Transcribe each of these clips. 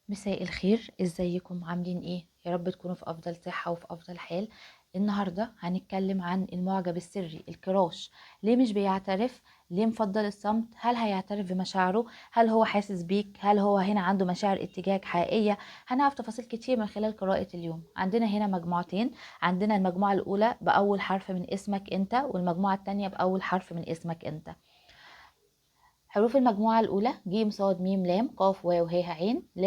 مساء الخير، ازيكم؟ عاملين ايه؟ يا رب تكونوا في افضل صحة وفي افضل حال. النهاردة هنتكلم عن المعجب السري، الكراش. ليه مش بيعترف؟ ليه مفضل الصمت؟ هل هيعترف بمشاعره؟ هل هو حاسس بيك؟ هل هو هنا عنده مشاعر اتجاهك حقيقية؟ هنعرف تفاصيل كتير من خلال قراءة اليوم. عندنا هنا مجموعتين، عندنا المجموعة الأولى بأول حرف من اسمك انت، والمجموعة التانية بأول حرف من اسمك انت. حروف المجموعة الأولى ج ص م ل ق و ه ع ل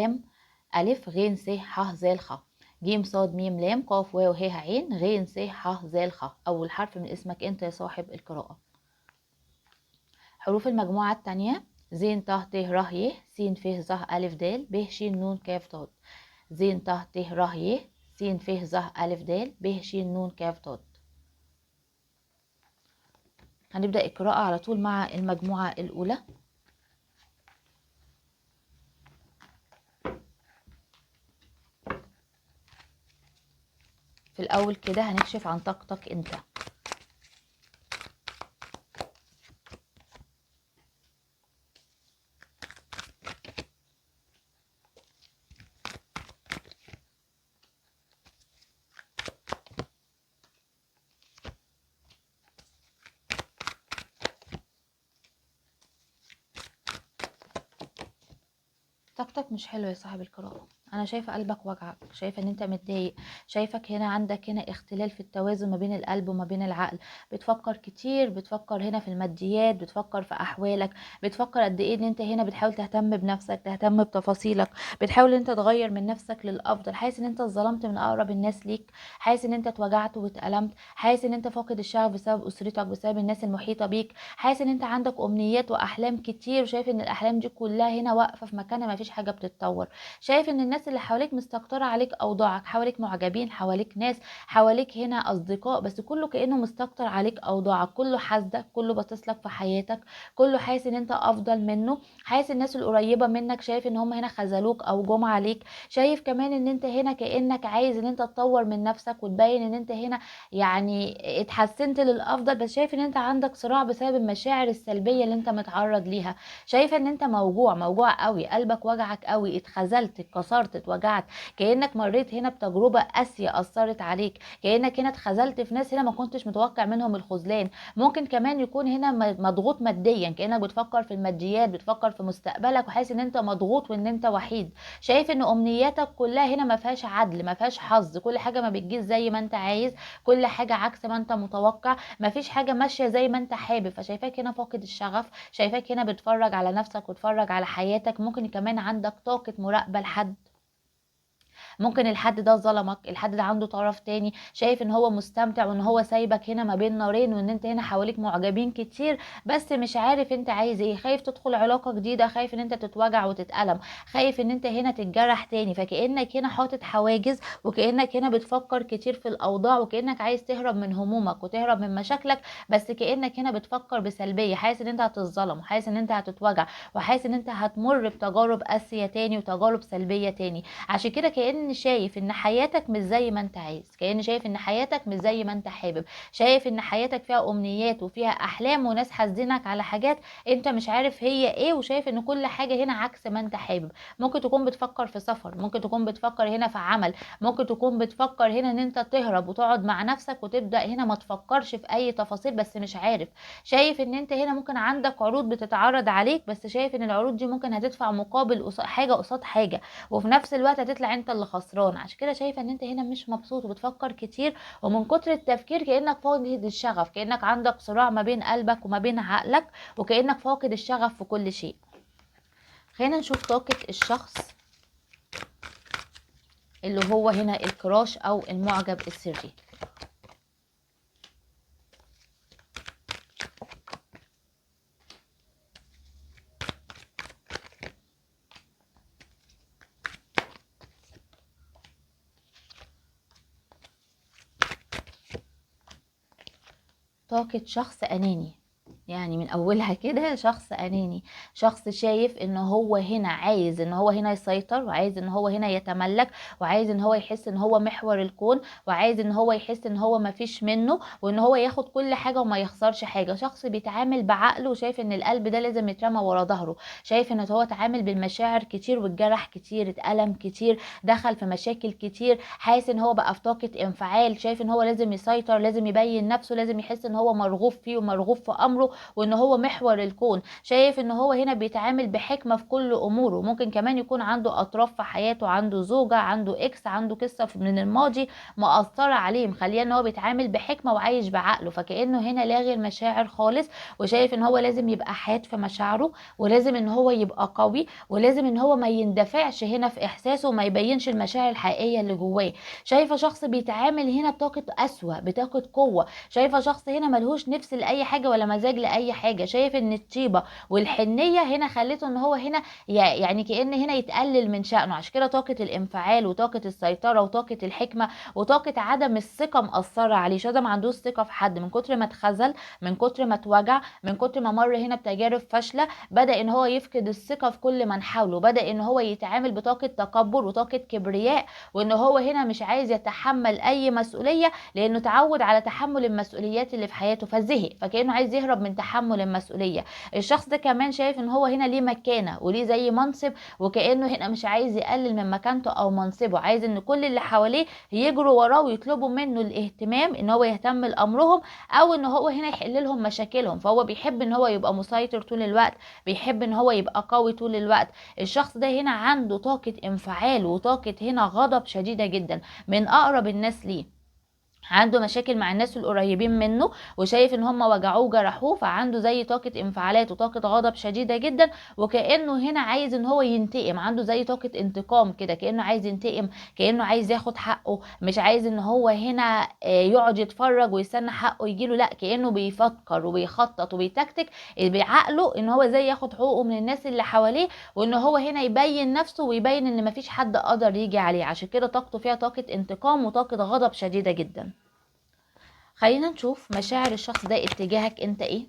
أ غ س ح ز خ. ج ص م ل ق و ه ع غ س ح ز خ، أول حرف من اسمك أنت يا صاحب القراءة. حروف المجموعة التانية ز ط ت ر ي س ف ظ أ د ب ش ن ك ض. ز ط ت ر ي س ف ظ أ د ب ش ن ك ض. هنبدأ القراءة على طول مع المجموعة الأولى. في الأول كده هنكشف عن طاقتك أنت. طاقتك مش حلوة يا صاحب القراءة. أنا شايفة قلبك وجعك، شايفة إن أنت متضايق، شايفك هنا عندك هنا اختلال في التوازن ما بين القلب وما بين العقل. بتفكر كتير، بتفكر هنا في الماديات، بتفكر في أحوالك، بتفكر قد إيه إن أنت هنا بتحاول تهتم بنفسك، تهتم بتفاصيلك، بتحاول إن أنت تغير من نفسك للأفضل. حاسس إن أنت اتظلمت من أقرب الناس ليك، حاسس إن أنت اتوجعت واتألمت، حاسس إن أنت فاقد الشغف بسبب أسرتك، بسبب الناس المحيطة بيك، حاسس إن أنت عندك أمنيات وأحلام كتير، وشايف إن الأحلام دي كلها هنا واقفة في مكانها، مفيش حاجة بتتطور. شايف ان الناس اللي حواليك مستكترة عليك اوضاعك، حواليك معجبين، حواليك ناس، حواليك هنا اصدقاء، بس كله كأنه مستكتر عليك اوضاعك، كله حاسدك، كله باصص لك في حياتك، كله حاسس ان انت افضل منه، حاسس الناس القريبة منك شايف ان هم هنا خذلوك او جم عليك. شايف كمان ان انت هنا كأنك عايز ان انت تطور من نفسك وتبين ان انت هنا يعني اتحسنت للافضل، بس شايف ان انت عندك صراع بسبب المشاعر السلبية اللي انت متعرض ليها. شايفه ان انت موجوع، موجوع قوي، قلبك وجعك قوي، اتخذلت، اتكسرت، اتوجعت، كأنك مريت هنا بتجربة قاسية أثرت عليك، كأنك هنا اتخذلت في ناس هنا ما كنتش متوقع منهم الخذلان. ممكن كمان يكون هنا مضغوط ماديا، كأنك بتفكر في الماديات، بتفكر في مستقبلك، وحاسس ان انت مضغوط وان انت وحيد. شايف ان امنياتك كلها هنا ما فيهاش عدل، ما فيهاش حظ، كل حاجة ما بتجيش زي ما انت عايز، كل حاجة عكس ما انت متوقع، ما فيش حاجة ماشية زي ما انت حابب. فشايفاك هنا فاقد الشغف، شايفاك هنا بتفرج على نفسك وتفرج على حياتك. ممكن كمان عندك طاقة مراقبة لحد، ممكن الحد ده ظلمك، الحد ده عنده طرف تاني، شايف ان هو مستمتع وان هو سايبك هنا ما بين نارين، وان انت هنا حواليك معجبين كتير بس مش عارف انت عايز ايه، خايف تدخل علاقة جديدة، خايف ان انت تتوجع وتتألم، خايف ان انت هنا تتجرح تاني. فكأنك هنا حاطط حواجز، وكأنك هنا بتفكر كتير في الاوضاع، وكأنك عايز تهرب من همومك وتهرب من مشاكلك، بس كأنك هنا بتفكر بسلبية، حاسس ان انت هتتظلم، وحاسس ان انت هتتوجع، وحاسس ان انت هتمر بتجارب قاسية تاني وتجارب سلبية تاني. عشان كده كأن شايف ان حياتك مش زي ما انت عايز، كأن شايف ان حياتك مش زي ما انت حابب، شايف ان حياتك فيها امنيات وفيها احلام وناس حاسدينك على حاجات انت مش عارف هي ايه، وشايف ان كل حاجة هنا عكس ما انت حابب. ممكن تكون بتفكر في سفر، ممكن تكون بتفكر هنا في عمل، ممكن تكون بتفكر هنا ان انت تهرب وتقعد مع نفسك وتبدأ هنا ما تفكرش في اي تفاصيل، بس مش عارف. شايف ان انت هنا ممكن عندك عروض بتتعرض عليك، بس شايف ان العروض دي ممكن هتدفع مقابل حاجة قصاد حاجة، وفي نفس الوقت هتطلع انت اللي خسران. عشان كده شايفه ان انت هنا مش مبسوط وبتفكر كتير، ومن كتر التفكير كانك فاقد الشغف، كانك عندك صراع ما بين قلبك وما بين عقلك، وكانك فاقد الشغف في كل شيء. خلينا نشوف طاقه الشخص اللي هو هنا الكراش او المعجب السري. طاقة شخص أناني، يعني من اولها كده شخص اناني، شخص شايف ان هو هنا عايز ان هو هنا يسيطر، وعايز ان هو هنا يتملك، وعايز ان هو يحس ان هو محور الكون، وعايز ان هو يحس ان هو مفيش منه، وان هو ياخد كل حاجة وما يخسرش حاجة. شخص بيتعامل بعقله وشايف ان القلب ده لازم يترمى ورا ظهره، شايف ان هو اتعامل بالمشاعر كتير واتجرح كتير، اتألم كتير، دخل في مشاكل كتير، حاسس ان هو بقى في طاقة انفعال، شايف ان هو لازم يسيطر، لازم يبين نفسه، لازم يحس ان هو مرغوب فيه ومرغوب في امره، وان هو محور الكون. شايف ان هو هنا بيتعامل بحكمة في كل اموره. ممكن كمان يكون عنده اطراف في حياته، عنده زوجة، عنده ex، عنده قصة من الماضي مأثرة عليه، مخليه ان هو بيتعامل بحكمة وعايش بعقله. فكأنه هنا لاغي المشاعر خالص، وشايف ان هو لازم يبقى حاد في مشاعره، ولازم ان هو يبقى قوي، ولازم ان هو ما يندفعش هنا في احساسه وما يبينش المشاعر الحقيقية اللي جواه. شايفة شخص بيتعامل هنا بطاقة قسوة، بطاقة قوة. شايفة شخص هنا ملهوش نفس لأي حاجة ولا مزاج لأي حاجة. شايف ان الطيبة والحنية هنا خلته ان هو هنا يعني كأن هنا يتقلل من شأنه. عشان كده طاقة الانفعال وطاقة السيطرة وطاقة الحكمة وطاقة عدم الثقة مأثرة عليه. شايفة ما عندوش ثقة في حد، من كتر ما اتخذل، من كتر ما اتوجع، من كتر ما مر هنا بتجارب فاشلة، بدأ ان هو يفقد الثقة في كل من حوله، بدأ ان هو يتعامل بطاقة تكبر وطاقة كبرياء، وان هو هنا مش عايز يتحمل اي مسؤولية لانه اتعود على تحمل المسؤوليات اللي في حياته فزهق، فكأنه عايز يهرب من تحمل المسؤولية. الشخص ده كمان شايف ان هو هنا ليه مكانة وليه زي منصب، وكأنه هنا مش عايز يقلل من مكانته او منصبه، عايز ان كل اللي حواليه يجروا وراه ويطلبوا منه الاهتمام، ان هو يهتم لامرهم او ان هو هنا يحل لهم مشاكلهم. فهو بيحب ان هو يبقى مسيطر طول الوقت، بيحب ان هو يبقى قوي طول الوقت. الشخص ده هنا عنده طاقة انفعال وطاقة هنا غضب شديدة جدا من اقرب الناس ليه. عنده مشاكل مع الناس القريبين منه، وشايف ان هم وجعوه وجرحوه، فعنده زي طاقة انفعالات وطاقة غضب شديدة جدا، وكأنه هنا عايز ان هو ينتقم، عنده زي طاقة انتقام كده، كأنه عايز ينتقم، كأنه عايز ياخد حقه، مش عايز ان هو هنا يقعد يتفرج ويستنى حقه يجيله، لا كأنه بيفكر وبيخطط وبيتكتك بعقله ان هو زي ياخد حقوقه من الناس اللي حواليه، وان هو هنا يبين نفسه ويبين ان مفيش حد قدر يجي عليه. عشان كده طاقته فيها طاقة انتقام وطاقة غضب شديدة جدا. خلينا نشوف مشاعر الشخص ده اتجاهك انت ايه.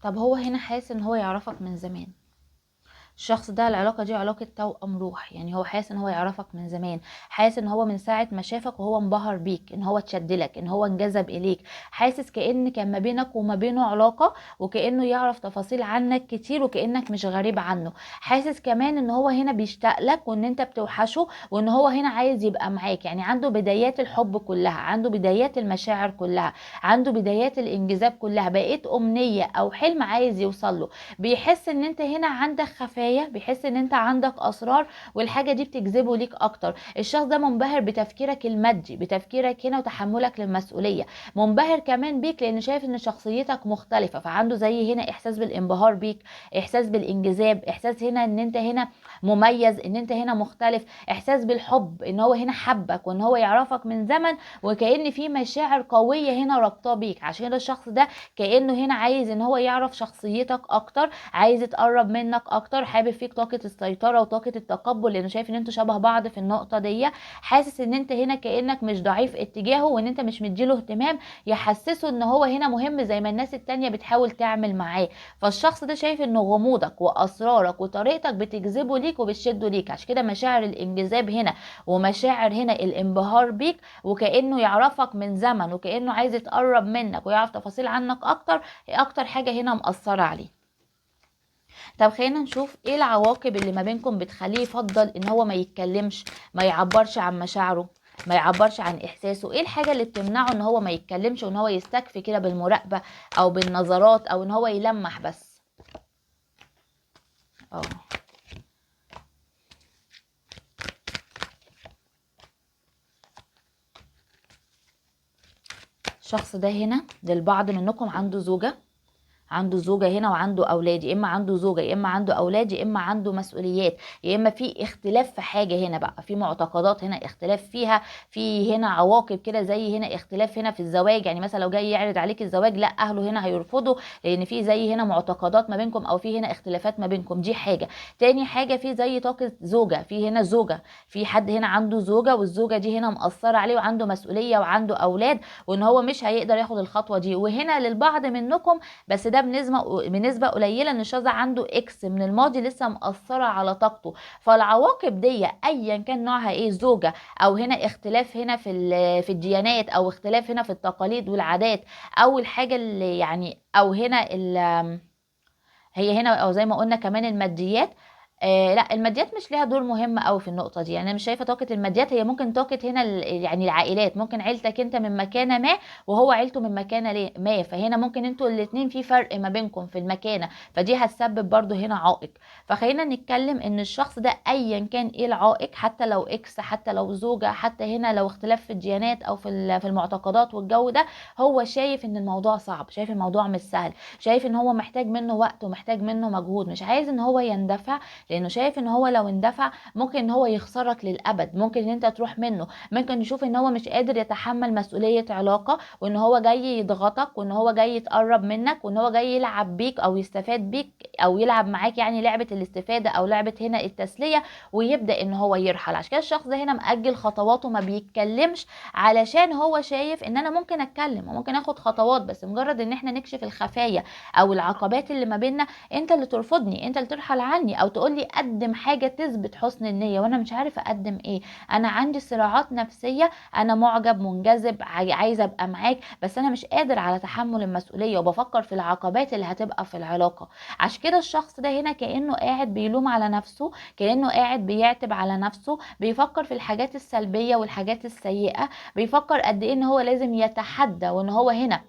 طب هو هنا حاسس ان هو يعرفك من زمان. الشخص ده العلاقة دي علاقة توأم روح، يعني هو حاسس ان هو يعرفك من زمان، حاسس ان هو من ساعة ما شافك وهو انبهر بيك، ان هو اتشدلك، ان هو انجذب اليك، حاسس كأن كان ما بينك وما بينه علاقة، وكأنه يعرف تفاصيل عنك كتير، وكأنك مش غريب عنه. حاسس كمان ان هو هنا بيشتاق لك، وان انت بتوحشه، وان هو هنا عايز يبقى معاك. يعني عنده بدايات الحب كلها، عنده بدايات المشاعر كلها، عنده بدايات الانجذاب كلها، بقيت امنية او حلم عايز يوصل له. بيحس ان انت هنا عندك خفايا، بيحس ان انت عندك اسرار، والحاجة دي بتجذبه ليك اكتر. الشخص ده منبهر بتفكيرك المادي، بتفكيرك هنا وتحملك للمسؤولية، منبهر كمان بيك لان شايف ان شخصيتك مختلفة، فعنده زي هنا احساس بالانبهار بيك، احساس بالانجذاب، احساس هنا ان انت هنا مميز، ان انت هنا مختلف، احساس بالحب، ان هو هنا حبك وان هو يعرفك من زمن، وكأن في مشاعر قوية هنا رابطه بيك. عشان كده الشخص ده كأنه هنا عايز ان هو يعرف شخصيتك اكتر، عايز يتقرب منك اكتر، حابب فيك طاقة السيطرة وطاقة التقبل لانه شايف ان انتوا شبه بعض في النقطة دي. حاسس ان انت هنا كأنك مش ضعيف اتجاهه، وان انت مش مديله اهتمام يحسسه ان هو هنا مهم زي ما الناس التانية بتحاول تعمل معاه. فالشخص ده شايف ان غموضك واسرارك وطريقتك بتجذبه ليك وبتشده ليك. عشان كده مشاعر الانجذاب هنا ومشاعر هنا الانبهار بيك، وكأنه يعرفك من زمن، وكأنه عايز يتقرب منك ويعرف تفاصيل عنك اكتر، هي اكتر حاجة هنا مأثرة عليه. طب خلينا نشوف ايه العواقب اللي ما بينكم بتخليه يفضل ان هو ما يتكلمش، ما يعبرش عن مشاعره، ما يعبرش عن احساسه. ايه الحاجة اللي بتمنعه ان هو ما يتكلمش، وان هو يستكفي كده بالمراقبه او بالنظرات، او ان هو يلمح بس؟ الشخص ده هنا للبعض منكم عنده زوجه، عنده زوجة هنا وعنده أولاد، يا إما عنده زوجة يا إما عنده أولاد يا إما عنده مسؤوليات، يا إما في اختلاف في حاجة هنا بقى، في معتقدات هنا اختلاف فيها، في هنا عواقب كده، زي هنا اختلاف هنا في الزواج. يعني مثلا لو جاي يعرض عليك الزواج، لا أهله هنا هيرفضوا، لأن في زي هنا معتقدات ما بينكم، أو في هنا اختلافات ما بينكم. دي حاجة. تاني حاجة في زي طاقة زوجة، في هنا زوجة، في حد هنا عنده زوجة والزوجة دي هنا مقصرة عليه وعنده مسؤولية وعنده أولاد، وإن هو مش هيقدر ياخد الخطوة دي. وهنا للبعض منكم، بس ده بنسبة قليلة، ان الشخص عنده ex من الماضي لسه مأثرة على طاقته. فالعواقب دي ايا كان نوعها ايه، زوجة او هنا اختلاف هنا في الديانات، او اختلاف هنا في التقاليد والعادات، او الحاجة اللي يعني، او هنا هي هنا، او زي ما قلنا كمان الماديات. لا الماديات مش ليها دور مهم قوي في النقطة دي، يعني انا مش شايفه طاقة الماديات. هي ممكن طاقة هنا يعني العائلات، ممكن عيلتك انت من مكانه ما وهو عيلته من مكانه ما، فهنا ممكن انتوا الاتنين في فرق ما بينكم في المكانة، فدي هتسبب برضو هنا عائق. فخلينا نتكلم ان الشخص ده ايا كان ايه العائق، حتى لو ex، حتى لو زوجه، حتى هنا لو اختلاف في الديانات او في المعتقدات والجو ده، هو شايف ان الموضوع صعب، شايف الموضوع مش سهل، شايف ان هو محتاج منه وقت ومحتاج منه مجهود، مش عايز ان هو يندفع، لانه شايف ان هو لو اندفع ممكن ان هو يخسرك للابد، ممكن ان انت تروح منه، ممكن يشوف ان هو مش قادر يتحمل مسؤولية علاقة، وان هو جاي يضغطك، وان هو جاي يتقرب منك، وان هو جاي يلعب بيك او يستفاد بيك او يلعب معاك، يعني لعبة الاستفادة او لعبة هنا التسلية، ويبدأ ان هو يرحل. عشان كده الشخص ده هنا مأجل خطواته، ما بيتكلمش، علشان هو شايف ان انا ممكن اتكلم وممكن اخد خطوات، بس مجرد ان احنا نكشف الخفايا او العقبات اللي ما بيننا، انت اللي ترفضني، انت اللي ترحل عني، او تقول لي قدم حاجة تثبت حسن النية، وانا مش عارفة اقدم ايه، انا عندي صراعات نفسية، انا معجب منجذب، عايزة ابقى معاك، بس انا مش قادر على تحمل المسؤولية، وبفكر في العقبات اللي هتبقى في العلاقة. عشان كده الشخص ده هنا كأنه قاعد بيلوم على نفسه، كأنه قاعد بيعتب على نفسه، بيفكر في الحاجات السلبية والحاجات السيئة، بيفكر قد ايه ان هو لازم يتحدى، وان هو هنا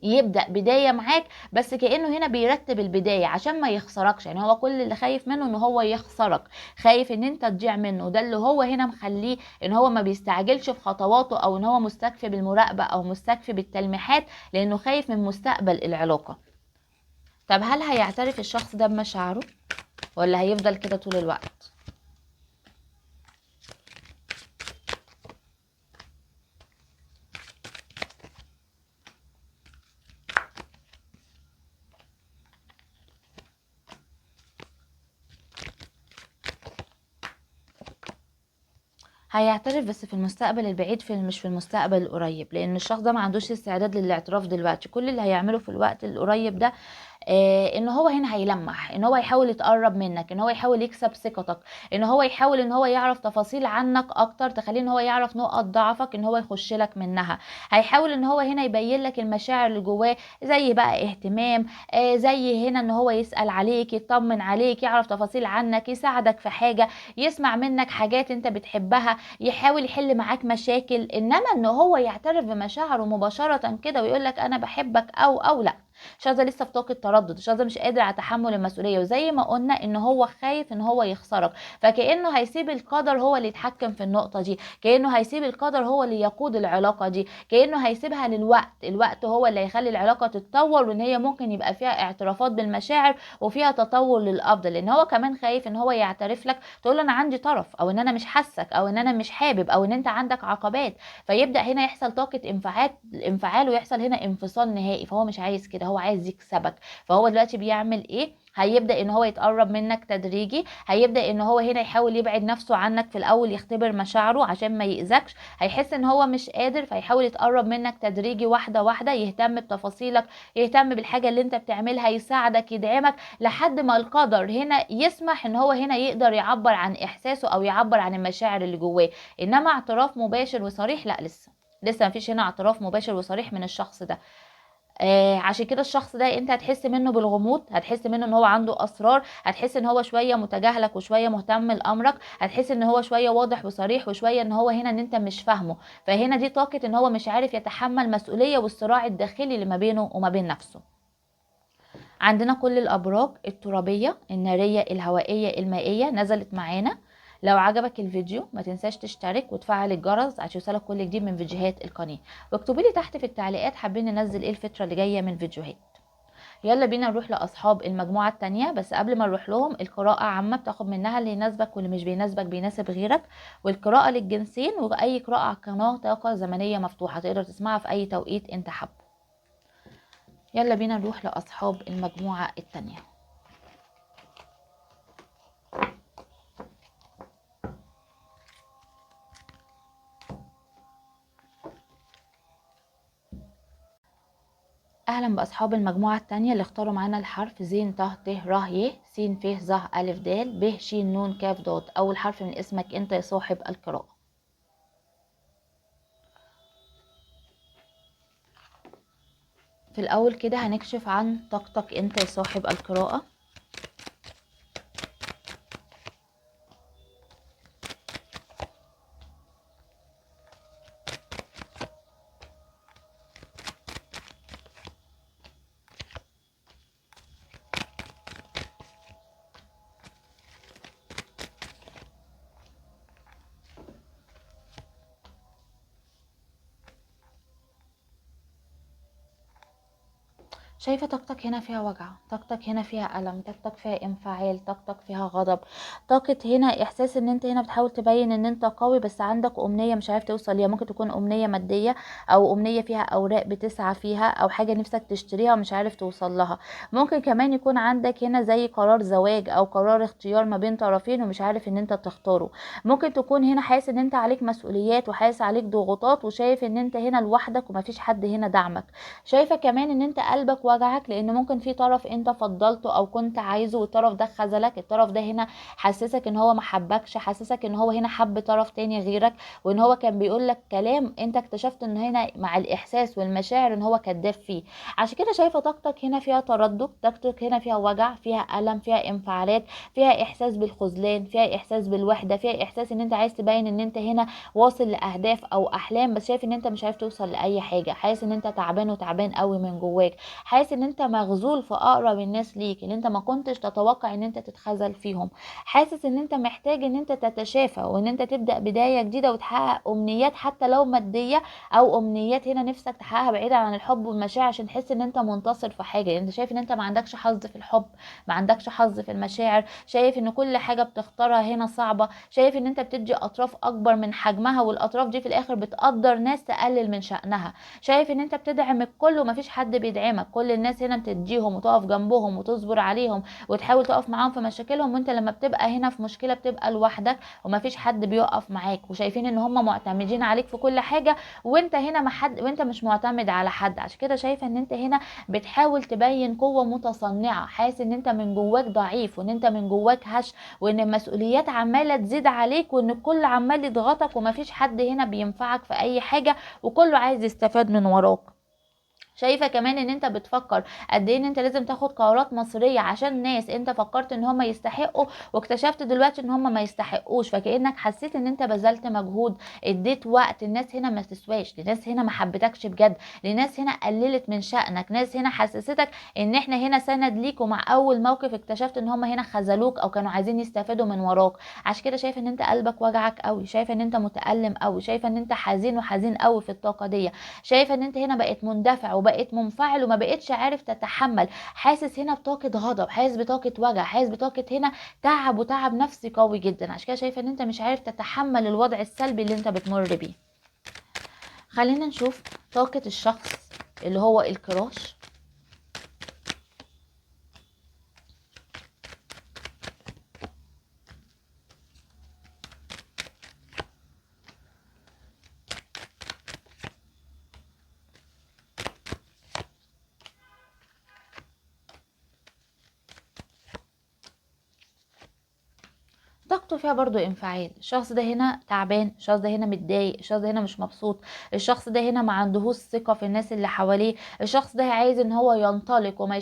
يبدأ بداية معاك، بس كأنه هنا بيرتب البداية عشان ما يخسركش. يعني هو كل اللي خايف منه ان هو يخسرك، خايف ان انت تضيع منه، ده اللي هو هنا مخليه ان هو ما بيستعجلش في خطواته، او ان هو مستكفي بالمراقبة او مستكفي بالتلميحات، لانه خايف من مستقبل العلاقة. طب هل هيعترف الشخص ده بمشاعره ولا هيفضل كده طول الوقت؟ هيعترف بس في المستقبل البعيد، مش في المستقبل القريب، لان الشخص ده ما عندوش استعداد للاعتراف دلوقتي. كل اللي هيعمله في الوقت القريب ده ان هو هنا هيلمح، ان هو يحاول يتقرب منك، ان هو يحاول يكسب ثقتك، ان هو يحاول ان هو يعرف تفاصيل عنك اكتر، تخليه ان هو يعرف نقط ضعفك، ان هو يخش لك منها. هيحاول ان هو هنا يبين لك المشاعر اللي جواه، زي بقى اهتمام، زي هنا ان هو يسأل عليك، يطمن عليك، يعرف تفاصيل عنك، يساعدك في حاجة، يسمع منك حاجات انت بتحبها، يحاول يحل معاك مشاكل. انما ان هو يعترف بمشاعره مباشرة كده ويقول لك انا بحبك او لا، الشخص ده لسه في طاقة تردد، الشخص ده مش قادر على تحمل المسؤولية، وزي ما قلنا ان هو خايف ان هو يخسرك، فكأنه هيسيب القدر هو اللي يتحكم في النقطة دي، كأنه هيسيب القدر هو اللي يقود العلاقة دي، كأنه هيسيبها للوقت، الوقت هو اللي هيخلي العلاقة تتطور، وان هي ممكن يبقى فيها اعترافات بالمشاعر وفيها تطور للأفضل. لان هو كمان خايف ان هو يعترف لك تقول له انا عندي طرف، او ان انا مش حاسك، او ان انا مش حابب، او ان انت عندك عقبات، فيبدأ هنا يحصل طاقة انفعال، ويحصل هنا انفصال نهائي. فهو مش عايز كده، هو عايز يكسبك. فهو دلوقتي بيعمل ايه؟ هيبدأ ان هو يتقرب منك تدريجي، هيبدأ ان هو هنا يحاول يبعد نفسه عنك في الاول، يختبر مشاعره عشان ما يأذكش، هيحس ان هو مش قادر فيحاول يتقرب منك تدريجي واحدة واحدة، يهتم بتفاصيلك، يهتم بالحاجة اللي انت بتعملها، يساعدك، يدعمك، لحد ما القدر هنا يسمح ان هو هنا يقدر يعبر عن احساسه او يعبر عن المشاعر اللي جواه. انما اعتراف مباشر وصريح لا، لسه مفيش هنا اعتراف مباشر وصريح من الشخص ده. عشان كده الشخص ده انت هتحس منه بالغموض، هتحس منه ان هو عنده اسرار، هتحس ان هو شوية متجاهلك وشوية مهتم لامرك، هتحس ان هو شوية واضح وصريح وشوية ان هو هنا ان انت مش فاهمه. فهنا دي طاقة ان هو مش عارف يتحمل مسؤولية والصراع الداخلي اللي ما بينه وما بين نفسه. عندنا كل الابراج الترابيه، النارية، الهوائية، المائية نزلت معانا. لو عجبك الفيديو ما تنساش تشترك وتفعل الجرس عشان يوصلك كل جديد من فيديوهات القناة، واكتبوا لي تحت في التعليقات حابين ننزل ايه الفترة اللي جاية من فيديوهات. يلا بينا نروح لاصحاب المجموعة التانية، بس قبل ما نروح لهم القراءة عامة بتاخد منها اللي يناسبك واللي مش بيناسبك بيناسب غيرك، والقراءة للجنسين، واي قراءة على القناة طاقة زمنية مفتوحة تقدر تسمعها في اي توقيت انت حابة. يلا بينا نروح لاصحاب المجموعة التانية. اهلا باصحاب المجموعة التانية اللي اختاروا معانا الحرف زين ط ت ر ي س ف ظ ا د ب ش ن ك ض، اول حرف من اسمك انت يا صاحب القراءة. في الاول كده هنكشف عن طاقتك انت يا صاحب القراءة. شايفة طاقتك هنا فيها وجع، طاقتك هنا فيها ألم، طاقتك فيها انفعال، طاقتك فيها غضب، طاقة هنا إحساس إن أنت هنا بتحاول تبين إن أنت قوي بس عندك أمنية مش عارف توصل ليها. ممكن تكون أمنية مادية أو أمنية فيها أوراق بتسعى فيها أو حاجة نفسك تشتريها ومش عارف توصل لها. ممكن كمان يكون عندك هنا زي قرار زواج أو قرار اختيار ما بين طرفين ومش عارف إن أنت تختاره. ممكن تكون هنا حاسس إن أنت عليك مسؤوليات وحاسس عليك ضغوطات وشايف إن أنت هنا لوحدك ومفيش حد هنا دعمك. شايفة كمان إن أنت قلبك وجعك لان ممكن في طرف انت فضلته او كنت عايزه والطرف ده خذلك، الطرف ده هنا حسسك ان هو ما حبكش، حسسك ان هو هنا حب طرف تاني غيرك، وان هو كان بيقول لك كلام انت اكتشفت ان هنا مع الاحساس والمشاعر ان هو كذاب فيه. عشان كده شايفه طاقتك هنا فيها تردد، طاقتك هنا فيها وجع، فيها الم، فيها انفعالات، فيها احساس بالخذلان، فيها احساس بالوحدة، فيها احساس ان انت عايز تبين ان انت هنا واصل لاهداف او احلام بس شايف ان انت مش عارف توصل لاي حاجة، حاسس ان انت تعبان وتعبان قوي من جواك، حاسس ان انت مغزول في اقرب الناس ليك اللي انت ما كنتش تتوقع ان انت تتخذل فيهم، حاسس ان انت محتاج ان انت تتشافى وان انت تبدا بداية جديدة وتحقق امنيات حتى لو مادية او امنيات هنا نفسك تحققها بعيدة عن الحب والمشاعر عشان تحس ان انت منتصر في حاجة. انت شايف ان انت ما عندكش حظ في الحب، ما عندكش حظ في المشاعر، شايف ان كل حاجة بتختارها هنا صعبة، شايف ان انت بتدي اطراف اكبر من حجمها والاطراف دي في الاخر بتقدر ناس تقلل من شأنها، شايف ان انت بتدعم الكل ومفيش حد بيدعمك، كل الناس هنا بتديهم وتقف جنبهم وتصبر عليهم وتحاول تقف معاهم في مشاكلهم، وانت لما بتبقى هنا في مشكلة بتبقى لوحدك ومفيش حد بيقف معاك، وشايفين ان هم معتمدين عليك في كل حاجة وانت هنا ما حد، وانت مش معتمد على حد. عشان كده شايفه ان انت هنا بتحاول تبين قوة متصنعه، حاسس ان انت من جواك ضعيف وان انت من جواك هش وان المسؤوليات عماله تزيد عليك وان الكل عمال يضغطك ومفيش حد هنا بينفعك في اي حاجة وكله عايز يستفاد من وراك. شايفه كمان ان انت بتفكر قد ايه ان انت لازم تاخد قرارات مصيرية عشان ناس انت فكرت ان هم يستحقوا واكتشفت دلوقتي ان هم ما يستحقوش، فكانك حسيت ان انت بذلت مجهود، اديت وقت، الناس هنا ما تسواش، الناس هنا ما حبتكش بجد، الناس هنا قللت من شأنك، ناس هنا حسستك ان احنا هنا سند ليك، ومع اول موقف اكتشفت ان هم هنا خذلوك او كانوا عايزين يستفادوا من وراك. عشان كده شايفه ان انت قلبك وجعك قوي، شايفه ان انت متألم قوي، شايفه ان انت حزين وحزين قوي في الطاقة دي، شايفه ان انت هنا بقيت مندفع وبقيت منفعل وما بقيتش عارف تتحمل، حاسس هنا بطاقة غضب، حاسس بطاقة وجع، حاسس بطاقة هنا تعب وتعب نفسي قوي جدا. عشان كده شايفه ان انت مش عارف تتحمل الوضع السلبي اللي انت بتمر بيه. خلينا نشوف طاقة الشخص اللي هو الكراش. طاقته فيها برضو انفعال، الشخص ده هنا تعبان، الشخص ده هنا متضايق، الشخص ده هنا مش مبسوط، الشخص ده هنا ما عندهوش ثقة في الناس اللي حواليه، الشخص ده عايز ان هو ينطلق وما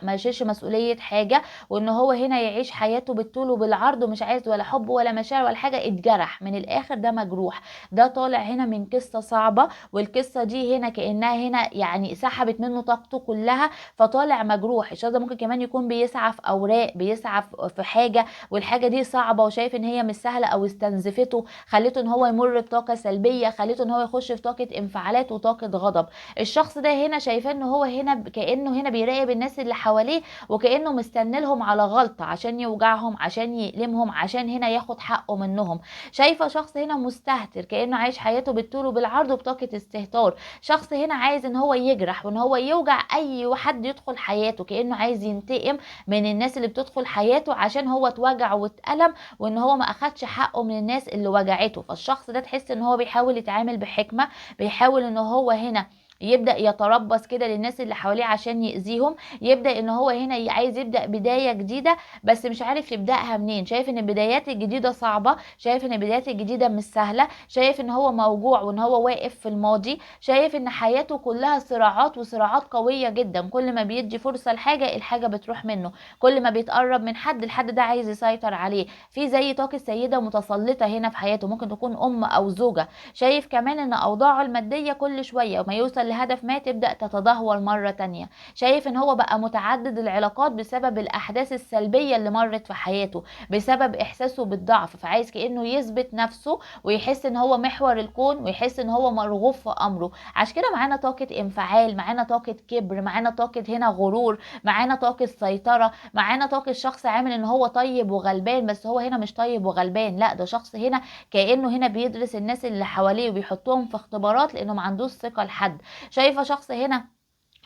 يشيلش مسؤولية حاجة، وان هو هنا يعيش حياته بالطول وبالعرض ومش عايز ولا حب ولا مشاعر ولا حاجة. اتجرح من الاخر، ده مجروح، ده طالع هنا من قصة صعبة، والقصة دي هنا كأنها هنا يعني سحبت منه طاقته كلها، فطالع مجروح. الشخص ده ممكن كمان يكون بيسعى في اوراق، بيسعى في حاجة والحاجة دي صعبة شايف ان هي مش سهلة او استنزفته، خليته ان هو يمر بطاقة سلبية، خليته ان هو يخش في طاقة انفعالات وطاقة غضب. الشخص ده هنا شايفاه ان هو هنا كانه هنا بيراقب الناس اللي حواليه، وكانه مستني لهم على غلطه عشان يوجعهم، عشان يألمهم، عشان هنا ياخد حقه منهم. شايفه شخص هنا مستهتر، كانه عايش حياته بالطول وبالعرض وبطاقه استهتار. شخص هنا عايز ان هو يجرح وان هو يوجع اي حد يدخل حياته، كانه عايز ينتقم من الناس اللي بتدخل حياته عشان هو اتوجع واتألم وان هو ما اخدش حقه من الناس اللي وجعته. فالشخص ده تحس ان هو بيحاول يتعامل بحكمة، بيحاول ان هو هنا يبدأ يتربص كده للناس اللي حواليه عشان يأذيهم، يبدأ ان هو هنا عايز يبدأ بداية جديدة بس مش عارف يبدأها منين. شايف ان البدايات الجديدة صعبة، شايف ان البدايات الجديدة مش سهلة، شايف ان هو موجوع وان هو واقف في الماضي، شايف ان حياته كلها صراعات وصراعات قوية جدا. كل ما بيدي فرصة لحاجة الحاجة بتروح منه، كل ما بيتقرب من حد الحد ده عايز يسيطر عليه. في زي طاقة سيدة متسلطة هنا في حياته، ممكن تكون ام او زوجة. شايف كمان ان اوضاعه المادية كل شوية وما يوصل لهدف ما تبدأ تتدهور مرة تانية. شايف ان هو بقى متعدد العلاقات بسبب الاحداث السلبية اللي مرت في حياته، بسبب احساسه بالضعف، فعايز كأنه يثبت نفسه ويحس ان هو محور الكون ويحس ان هو مرغوب في امره. عشان كده معانا طاقة انفعال، معانا طاقة كبر، معانا طاقة هنا غرور، معانا طاقة سيطرة، معانا طاقة شخص عامل ان هو طيب وغلبان، بس هو هنا مش طيب وغلبان، لا ده شخص هنا كأنه هنا بيدرس الناس اللي حواليه وبيحطهم في اختبارات لانه ما عندوش ثقة لحد. شايفه شخص هنا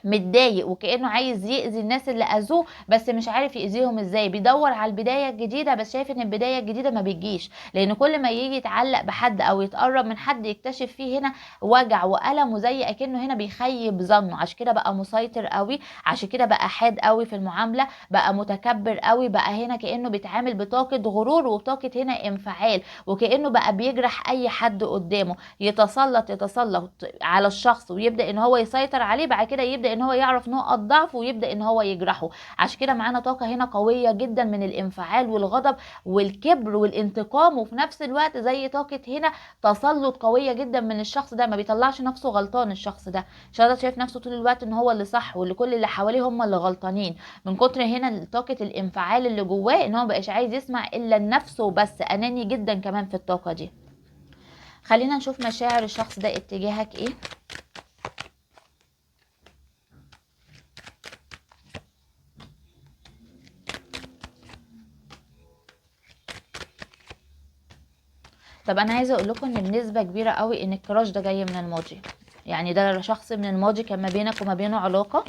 متضايق وكأنه عايز يأذي الناس اللي أذوه بس مش عارف يأذيهم ازاي، بيدور على البداية الجديدة بس شايف ان البداية الجديدة ما بتجيش، لان كل ما يجي يتعلق بحد او يتقرب من حد يكتشف فيه هنا وجع وألم، وزي اكنه هنا بيخيب ظنه. عشان كده بقى مسيطر قوي، عشان كده بقى حاد قوي في المعاملة، بقى متكبر قوي، بقى هنا كأنه بيتعامل بطاقة غرور وبطاقة هنا انفعال، وكأنه بقى بيجرح اي حد قدامه، يتسلط على الشخص ويبدأ ان هو يسيطر عليه، بعد كده يبدأ ان هو يعرف نقط ضعفه ويبدأ ان هو يجرحه. عشان كده معانا طاقة هنا قوية جدا من الانفعال والغضب والكبر والانتقام، وفي نفس الوقت زي طاقة هنا تسلط قوية جدا من الشخص ده، ما بيطلعش نفسه غلطان. الشخص ده شايف نفسه طول الوقت ان هو اللي صح واللي كل اللي حواليه هم اللي غلطانين، من كتر هنا طاقة الانفعال اللي جواه ان هو مبقاش عايز يسمع الا لنفسه وبس، اناني جدا كمان في الطاقة دي. خلينا نشوف مشاعر الشخص ده اتجاهك ايه. طب انا عايزه اقول لكم ان بنسبة كبيرة قوي ان الكراش ده جاي من الماضي، يعني ده شخص من الماضي كان ما بينك وما بينه علاقة،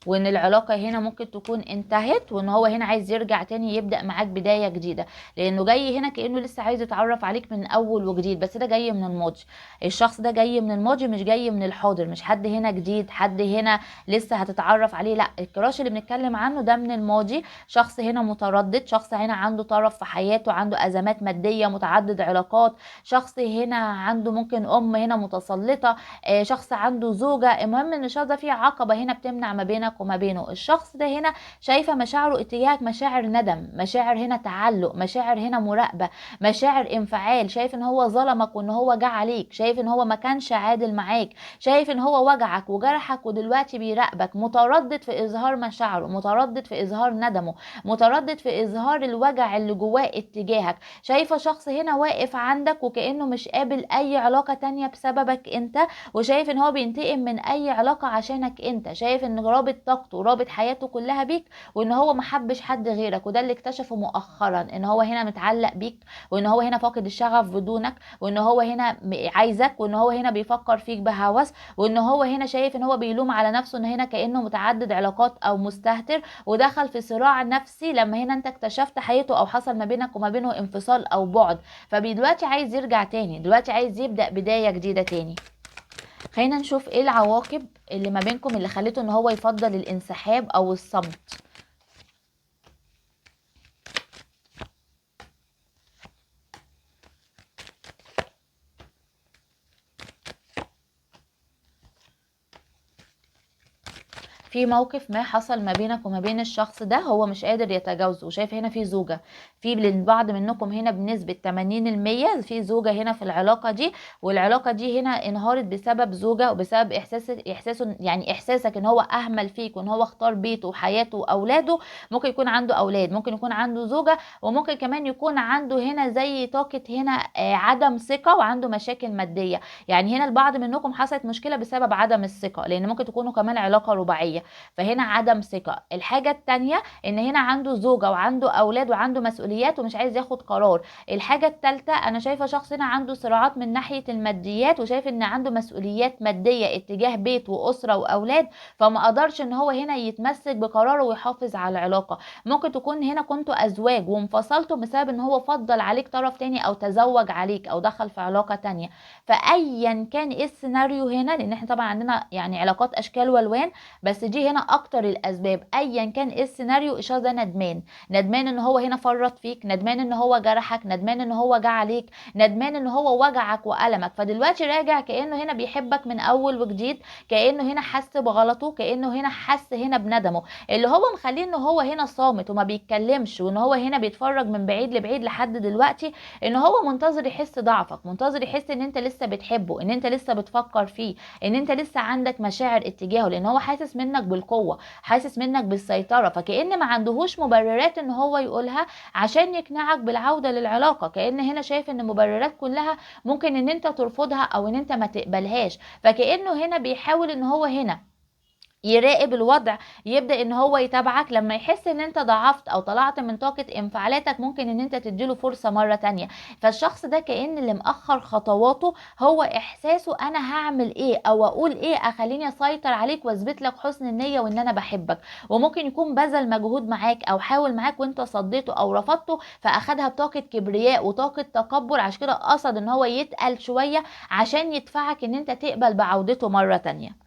وان العلاقة هنا ممكن تكون انتهت، وان هو هنا عايز يرجع تاني يبدا معاك بداية جديدة، لانه جاي هنا كانه لسه عايز يتعرف عليك من اول وجديد، بس ده جاي من الماضي. الشخص ده جاي من الماضي مش جاي من الحاضر، مش حد هنا جديد، حد هنا لسه هتتعرف عليه، لا الكراش اللي بنتكلم عنه ده من الماضي. شخص هنا متردد، شخص هنا عنده طرف في حياته، عنده ازمات مادية، متعدد علاقات، شخص هنا عنده ممكن ام هنا متسلطه، شخص عنده زوجه. المهم ان الشخص ده فيه عقبه هنا بتمنع ما بينك وما بينه. الشخص ده هنا شايفه مشاعره اتجاهك مشاعر ندم، مشاعر هنا تعلق، مشاعر هنا مراقبة، مشاعر انفعال، شايف ان هو ظلمك وان هو جه عليك، شايف ان هو ما كانش عادل معاك، شايف ان هو وجعك وجرحك ودلوقتي بيراقبك، متردد في اظهار مشاعره، متردد في اظهار ندمه، متردد في اظهار الوجع اللي جواه اتجاهك. شايفه شخص هنا واقف عندك وكانه مش قابل اي علاقة تانية بسببك انت، وشايف ان هو بينتقم من اي علاقة عشانك انت، شايف ان رابط طاقته ورابط حياته كلها بيك، وان هو ما حبش حد غيرك، وده اللي اكتشفه مؤخرا ان هو هنا متعلق بيك، وان هو هنا فاقد الشغف بدونك، وان هو هنا عايزك، وان هو هنا بيفكر فيك بهوس، وان هو هنا شايف ان هو بيلوم على نفسه ان هنا كانه متعدد علاقات او مستهتر، ودخل في صراع نفسي لما هنا انت اكتشفت حياته او حصل ما بينك وما بينه انفصال او بعد، فدلوقتي عايز يرجع تاني، دلوقتي عايز يبدأ بداية جديدة تاني. خلينا نشوف ايه العواقب اللي ما بينكم اللي خليته ان هو يفضل الانسحاب او الصمت. في موقف ما حصل ما بينك وما بين الشخص ده هو مش قادر يتجاوزه. شايف هنا في زوجة، في للبعض منكم هنا بنسبة 80% في زوجة هنا في العلاقة دي، والعلاقة دي هنا انهارت بسبب زوجة وبسبب احساسه، يعني احساسك ان هو اهمل فيك وان هو اختار بيته وحياته واولاده. ممكن يكون عنده اولاد، ممكن يكون عنده زوجة، وممكن كمان يكون عنده هنا زي طاقة هنا عدم ثقة وعنده مشاكل مادية. يعني هنا البعض منكم حصلت مشكلة بسبب عدم الثقة، لان ممكن تكونوا كمان علاقة رباعية، فهنا عدم ثقة. الحاجة التانية ان هنا عنده زوجة وعنده اولاد وعنده مسؤوليات ومش عايز ياخد قرار. الحاجة التالتة انا شايفة شخص هنا عنده صراعات من ناحية الماديات، وشايف ان عنده مسؤوليات مادية اتجاه بيت واسرة واولاد، فما قدرش ان هو هنا يتمسك بقراره ويحافظ على العلاقة. ممكن تكون هنا كنتوا ازواج وانفصلتوا بسبب ان هو فضل عليك طرف تاني او تزوج عليك او دخل في علاقة تانية. فايا كان ايه السيناريو هنا، لان احنا طبعا عندنا يعني علاقات اشكال والوان، بس دي هنا اكتر الاسباب. ايا كان ايه السيناريو، الشخص ده ندمان، ندمان ان هو هنا فرط فيك، ندمان ان هو جرحك، ندمان ان هو جه عليك، ندمان ان هو وجعك وألمك. فدلوقتي راجع كأنه هنا بيحبك من اول وجديد، كأنه هنا حس بغلطه، كأنه هنا حس هنا بندمه، اللي هو مخليه ان هو هنا صامت وما بيتكلمش، وان هو هنا بيتفرج من بعيد لبعيد لحد دلوقتي، ان هو منتظر يحس ضعفك، منتظر يحس ان انت لسه بتحبه، ان انت لسه بتفكر فيه، ان انت لسه عندك مشاعر اتجاهه، لان هو حاسس منك بالقوة، حاسس منك بالسيطره، فكأن ما عندهوش مبررات ان هو يقولها عشان يقنعك بالعودة للعلاقة. كأن هنا شايف ان مبررات كلها ممكن ان انت ترفضها او ان انت ما تقبلهاش، فكأنه هنا بيحاول ان هو هنا يراقب الوضع، يبدأ ان هو يتابعك. لما يحس ان انت ضعفت او طلعت من طاقة انفعالاتك ممكن ان انت تديله فرصة مرة تانية. فالشخص ده كأن اللي مأخر خطواته هو احساسه انا هعمل ايه او اقول ايه اخليني اسيطر عليك واثبت لك حسن النية وان انا بحبك. وممكن يكون بذل مجهود معاك او حاول معاك وانت صديته او رفضته، فاخدها بطاقة كبرياء وطاقة تكبر، عشان كده قصد ان هو يتقل شوية عشان يدفعك ان انت تقبل بعودته مرة تانية.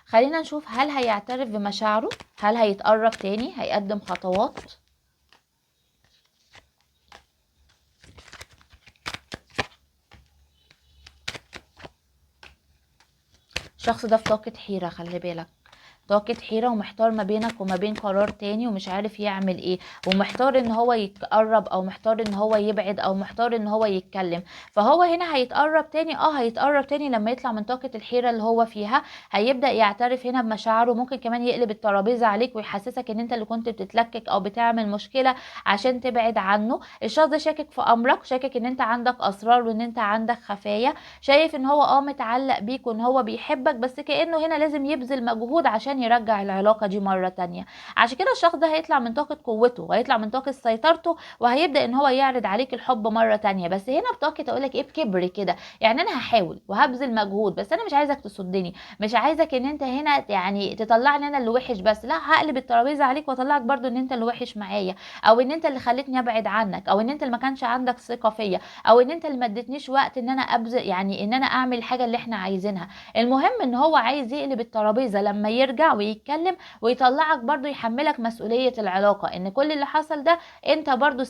خلينا نشوف هل هيعترف بمشاعره، هل هيتقرب تاني، هيقدم خطوات. الشخص ده في طاقة حيرة، خلي بالك، طاقة حيرة ومحتار ما بينك وما بين قرار تاني ومش عارف يعمل ايه، ومحتار ان هو يتقرب او محتار ان هو يبعد او محتار ان هو يتكلم. فهو هنا هيتقرب تاني، هيتقرب تاني لما يطلع من طاقة الحيرة اللي هو فيها، هيبدأ يعترف هنا بمشاعره. ممكن كمان يقلب الترابيزة عليك ويحسسك ان انت اللي كنت بتتلكك او بتعمل مشكلة عشان تبعد عنه. الشخص ده شاكك في امرك، شاكك ان انت عندك اسرار وان انت عندك خفايا، شايف ان هو متعلق بيك وان هو بيحبك، بس كأنه هنا لازم يبذل مجهود عشان يرجع العلاقة دي مرة تانية. عشان كده الشخص ده هيطلع من طاقة قوته وهيطلع من طاقة سيطرته، وهيبدأ ان هو يعرض عليك الحب مرة تانية، بس هنا بطاقة اقولك ايه، بكبر كده، يعني انا هحاول وهبذل مجهود، بس انا مش عايزك تصدني، مش عايزك ان انت هنا يعني تطلعني انا اللي وحش بس، لا هقلب الترابيزة عليك واطلعك برضو ان انت اللي وحش معايا، او ان انت اللي خليتني ابعد عنك، او ان انت اللي ما كانش عندك ثقة فيا، او ان انت اللي ما اديتنيش وقت ان انا ابذل، يعني ان انا اعمل الحاجة اللي احنا عايزينها. المهم ان هو عايز يقلب الترابيزة لما يرجع ويتكلم ويطلعك برضو، يحملك مسؤولية العلاقة، ان كل اللي حصل ده انت برضو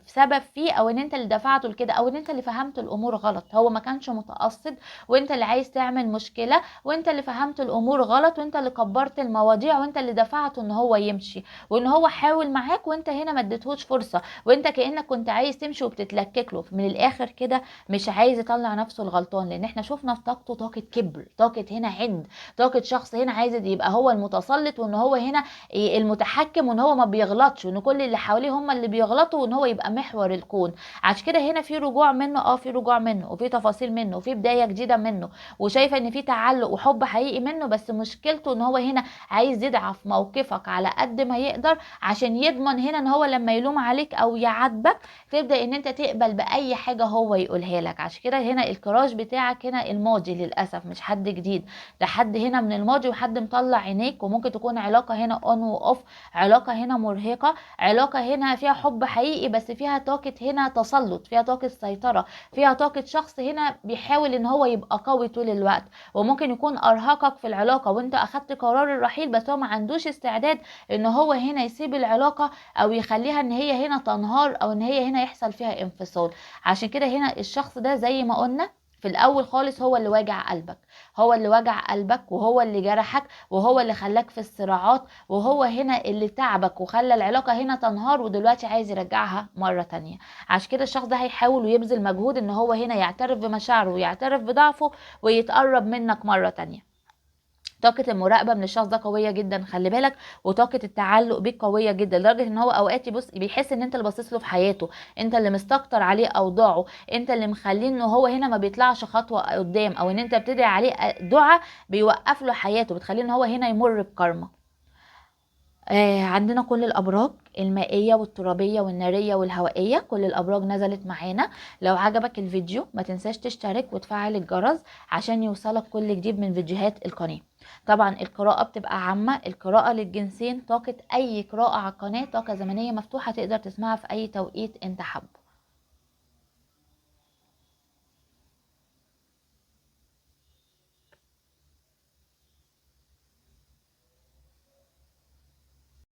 سبب فيه، او ان انت اللي دفعته لكده، او ان انت اللي فهمت الامور غلط، هو ما كانش متقصد وانت اللي عايز تعمل مشكلة، وانت اللي فهمت الامور غلط، وانت اللي كبرت المواضيع، وانت اللي دفعته ان هو يمشي، وان هو حاول معاك وانت هنا ما اديتهوش فرصة، وانت كأنك كنت عايز تمشي وبتتلكك له. من الاخر كده مش عايز يطلع نفسه الغلطان، لان احنا شفنا في طاقته طاقة كبر، طاقة هنا عند، طاقة شخص هنا عايز يبقى هو المتسلط، وان هو هنا المتحكم، وان هو ما بيغلطش، وان كل اللي حواليه هم اللي بيغلطوا، وان هو يبقى محور الكون. عشان كده هنا في رجوع منه، في رجوع منه، وفي تفاصيل منه، وفي بداية جديدة منه، وشايفة ان في تعلق وحب حقيقي منه، بس مشكلته ان هو هنا عايز يضعف موقفك على قد ما يقدر عشان يضمن هنا ان هو لما يلوم عليك او يعاتبك تبدأ ان انت تقبل بأي حاجة هو يقولها لك. عشان كده هنا الكراش بتاعك هنا الماضي للأسف، مش حد جديد، ده حد هنا من الماضي وحد مطلع عينيك، وممكن تكون علاقة هنا on و off، علاقة هنا مرهقة، علاقة هنا فيها حب حقيقي بس فيها طاقة هنا تسلط، فيها طاقة سيطرة، فيها طاقة شخص هنا بيحاول ان هو يبقى قوي طول الوقت، وممكن يكون ارهقك في العلاقة وانت اخدت قرار الرحيل، بس هو ما عندوش استعداد ان هو هنا يسيب العلاقة او يخليها ان هي هنا تنهار، او ان هي هنا يحصل فيها انفصال. عشان كده هنا الشخص ده زي ما قلنا في الاول خالص هو اللي واجع قلبك، هو اللي وجع قلبك، وهو اللي جرحك، وهو اللي خلاك في الصراعات، وهو هنا اللي تعبك وخلى العلاقة هنا تنهار، ودلوقتي عايز يرجعها مرة تانية. عشان كده الشخص ده هيحاول ويبذل مجهود ان هو هنا يعترف بمشاعره ويعترف بضعفه ويتقرب منك مرة تانية. طاقة المراقبة من الشخص ده قوية جدا، خلي بالك، وطاقة التعلق بيك قوية جدا، لدرجة ان هو اوقات يبص بيحس ان انت اللي باصص له في حياته، انت اللي مستكتر عليه اوضاعه، انت اللي مخليه ان هو هنا ما بيطلعش خطوة قدام، او ان انت بتدعي عليه دعاء بيوقف له حياته، بتخليه ان هو هنا يمر بكارما. عندنا كل الابراج المائية والترابية والنارية والهوائية، كل الابراج نزلت معانا. لو عجبك الفيديو ما تنساش تشترك وتفعل الجرس عشان يوصلك كل جديد من فيديوهات القناة. طبعا القراءة بتبقى عامة، القراءة للجنسين، طاقة اي قراءة على القناة طاقة زمنية مفتوحة تقدر تسمعها في اي توقيت انت حابه.